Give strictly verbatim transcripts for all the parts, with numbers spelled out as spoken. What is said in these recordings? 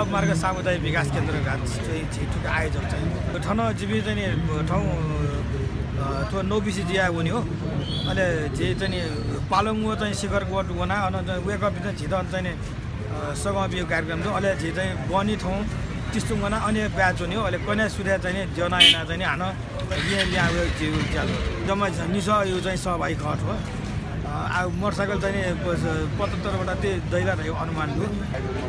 मार्ग सामुदायिक विकास केन्द्रया चाहिँ झी थुकी आयोजक चाहिँ थन जिपिं चाहिँ नि थौं, अ, थ्व नौ बिसे जुया वने हो। अले झी चाहिँ नि पालुङ व चाहिँ शिखर गोठ वना अन चाहिँ वय्कःपिन्सं झीत चाहिँ नि, अ, सगं बिउ कार्यक्रम दु। अले झी चाहिँ बहनी थौं टिस्टुङ वना अन ब्याच वने हो। अले कन्हय् सुथय् चाहिँ नि ज्यना याना चाहिँ नि हानं येँ लिहां वये जिउ ज्याझ्वः। जम्मा निसः यु चाहिँ सहभागी खः थ्व। अ, आ मोटरसाइकल चाहिँ नि प-, पचहत्तर वटा ते दैला धइगु अनुमान दु।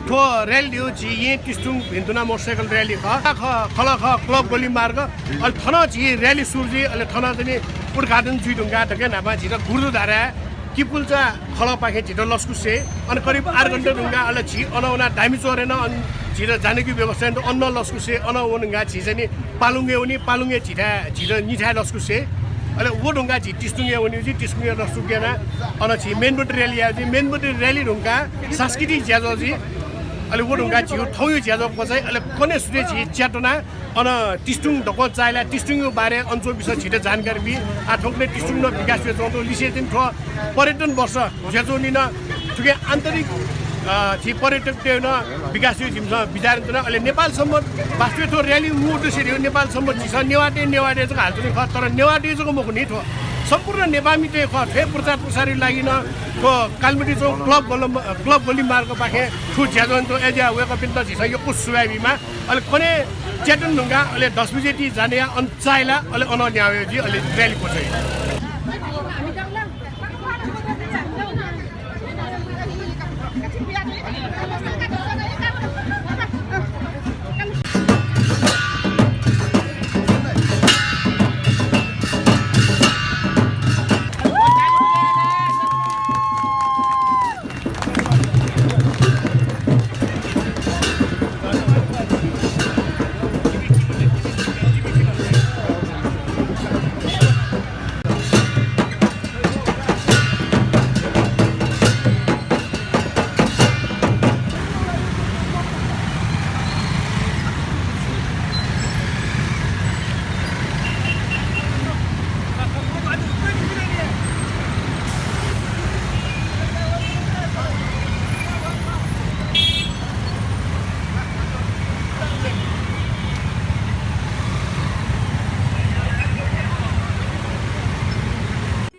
थ्व rally धइगु झी येँ टिस्टुङ भिन्तुना मोटरसाइकल rally खः। ख-, खलः खः क्लब गल्ली मार्ग। अले थन झी rally सुरु जुइ, अले थन चाहिँ नि उद्घाटन जुइ धुंकाः दकलय् न्हापां झीत गुरुद्वाराय् किपुल्चा खलःपाखें झीत लसकुस याइ। अन करिब आठ घण्टा धुंकाः अले झी अन वनाः धामी चोरेनं अन झीत जानेगु व्यवस्था यानाः अन लसकुस याइ। अन वनाः झी चाहिँ नि पालुङय् वनी, पालुङय् झीथाय्, झीत निथाय् लसकुस याइ। अले व धुंकाः झी टिस्टुङय् वनी, झी टिस्टुङय् लसकुस यानाः अन झी main board rally याइ, झी main board rally धुंकाः सांस्कृतिक ज्याझ्वः जुइ। अले व धुंकाः झीगु थौंया ज्याझ्वः क्वचाइ, अले कन्हय् सुथय् झी च्यात्वना अन टिस्टुङ दक्वं चाःहिला, टिस्टुङया बारे अन च्वंपिसं झीत जानकारी बी। आ थौंकन्हय् टिस्टुङ नं विकास जुयाच्वंगु दु, लिसें चाहिँ थ्व पर्यटन वर्ष जुयाच्वंगु निं थुकी आन्तरिक, अ, झी पर्यटकतय् नं विकास जुइ जिमिसं बिचाः यानाच्वना। अले नेपाल संवत् वास्तवय् थ्व rally मू उद्देश्य धइगु नेपाल संवत् झीसं नेवाःतय् नेवाःतय् जक हालाच्वनी खः, तर नेवाःतय् जक मखु नि, थ्व सम्पूर्ण नेपाःमितय् खः। थ्व प्रचार प्रसारया लागि नं थ्व कालिमाटी च्वंगु क्लब गल्ली, क्लब गल्ली मार्गपाखें थ्व ज्याझ्वः यानाच्वंगु अय्जुयाः वय्कःपिन्त झीसं यक्व सुभाय् बीमाः। अले कन्हय् च्यात्वने धुंकाः अले दस बजे ति जाने याः अन चाःहिला, अले अनं न्ह्याः वये जुइ, अले rally क्वचाइ।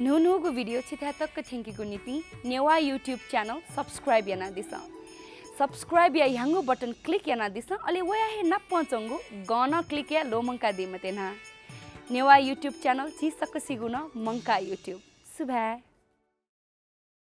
न्हून्हूगु video छिथाय् तक थ्यंकीगु निंतिं नेवाः YouTube channel subscribe यानादिसँ। Subscribe या ह्याउँगु button click यानादिसँ, अले वया हे नापं च्वंगु गं नं click याये ल्वःमंकादी मते न्हा। नेवाः YouTube channel झी सकसिगु नं मंकाः YouTube। सुभाय्।